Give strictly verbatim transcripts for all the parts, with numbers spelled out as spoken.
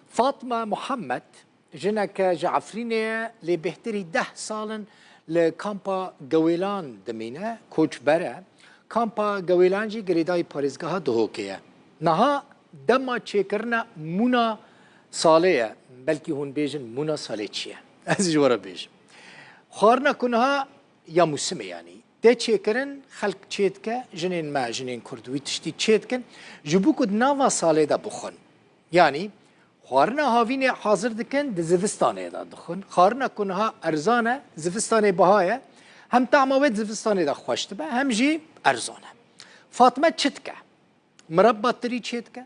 Fatma Muhammed jineke ji Efrînê ye, lê bêhtirî deh sal in li kampa Gewêlan dimîne, koçber e. Kampa Gewêlan jî girêdayî parêzgeha Duhokê ye. Niha dema çêkirina mûna salê ye. Belkî hûn bêjin, mûna salê çi ye? Ez ji we re bêjim. Xwarina ku niha ya mûsimê, yanî tê çêkirin, xelk çê dike, jinên me, jinên Kurd wî tiştî çê dikin, ji bo ku di nava salê de bixwin. Yanî xwarina havînê hazir dikin, di zivistanê de dixwin. Xwarina ku niha erzan e, zivistanê biha ye. Hem tahma wê di zivistanê de xweş dibe, hem jî erzan e. Fatme çi dike? Mirebba tirî çê dike.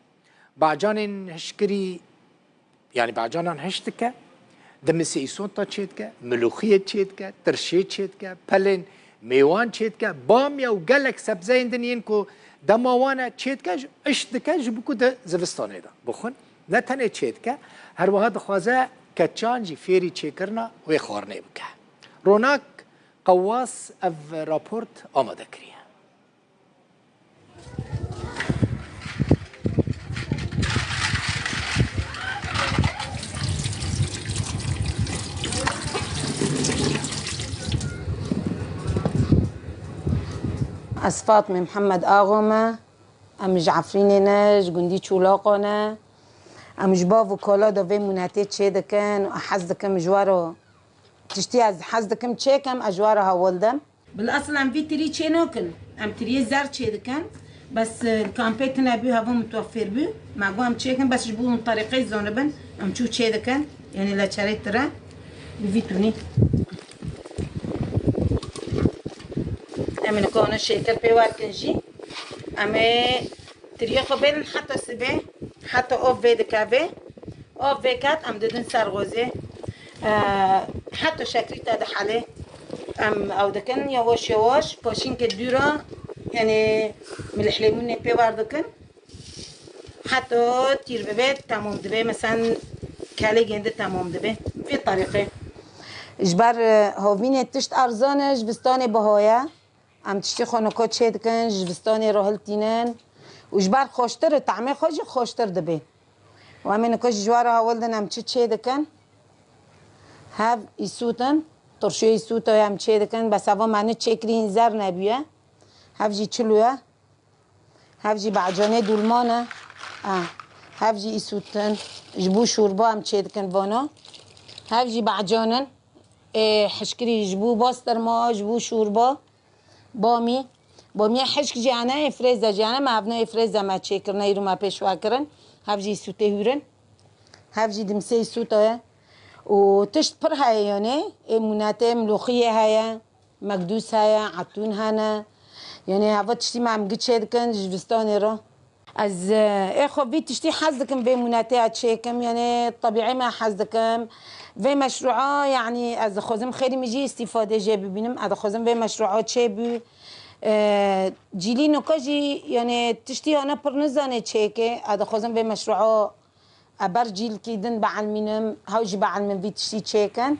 Bacanên hişkirî, yanî bacanan hiş dike. Dimisê îsota çê dike. Milûxiyê çê dike. Tirşê çê dike. Pelên mêwan çê dike. Bamya û gelek sebzeyên din yên ku dema wan e çê dike, ji, iş dike ji bo ku di zivistanê de bixwin. Ne tenê çê dike, her wiha dixwaze keçan jî fêrî çêkirina wê xwarinê bike. Ronak Qewwas ev raport amade kiriye. Ez Fatmê Mihemed Axo me. Em ji Efrînê ne, ji gundî Çolaqo ne. Em ji bav û kala de vê mûnetê çê dikin û hez dikim ji we re tiştî ez hez dikim çêkim, ez ji we re hewil dem. Bil esil em vî tirî çê nakin. Em tiriyê zer çê dikin. Bes, e, li kampê tune bû, heva mutwefir bû. Me got em çêkin, bes ji bo hûn terîqeyê zanibin, em çû çê dikin. Yanî leçerê tire. Bi vî tunî. Em ê nika şêker pê werkin jî. Em ê tiriyê xwe bêrin heta sibê, heta ov vê dikeve. Ov vê ket, em didin ser xwezê. Ee, heta şekrî te dihelê. Em ew dikin, yavaş yavaş, paşîn ke dû re, yanî milih lêmûnê pê wer dikin. Heta tîr bibe, temam dibe. Mesela kelê gêndi temam dibe. Vê terîqê. Ji ber, e, havînê tişt erzan e, ji vistanê biha ye. Em tiştê xwe nika çê dikin, ji vistanê re hiltînin û ji ber xweştir e, tehmê xwe jî xweştir dibe. Û em ê nika jî ji we re hewil din em çi çê dikin. Hev îsût in, tirşûyê îsûta em çê dikin, bes heva me ne çêkirî hîn zer nebûye. Hev jî çilo ye. Hev jî becanê dûlman e. Ha. Hev jî îsût in. Ji bo şorba em çê dikin vana. Hev jî becan in. Ê, hişkirî ji bo bastirma, ji bo şorba. Bamî. Bamîya hişk jî hene, ê frêze jî hene. Me hevna ê frêze me çêkirine, îro me pêşwa kirin. Hev jî îsûtê hûr in. Hev jî dimsê îsûta ye. Û tişt pir heye yanê. Ê mûnetê, milûxiyê heye. Mekdûs heye, etûn hene. Yanî heva tiştî me em gi çê dikin ji vistanê re. Ez, e, ê xwe vî tiştî hez dikim, vê mûneteya çêkim, yanî tebîî me hez dikim. Vê meşrûa, yanî ez dixwazim xêrî min jî îstîfadê jê bibînim. Ez dixwazim vê meşrûa çêbû. E, cîlî nika jî, yanî tiştî hane pir nizane çêke. Ez dixwazim vê meşrûa e ber cîlkî din bielmînim, hew jî bielmin vî tiştî çêkin.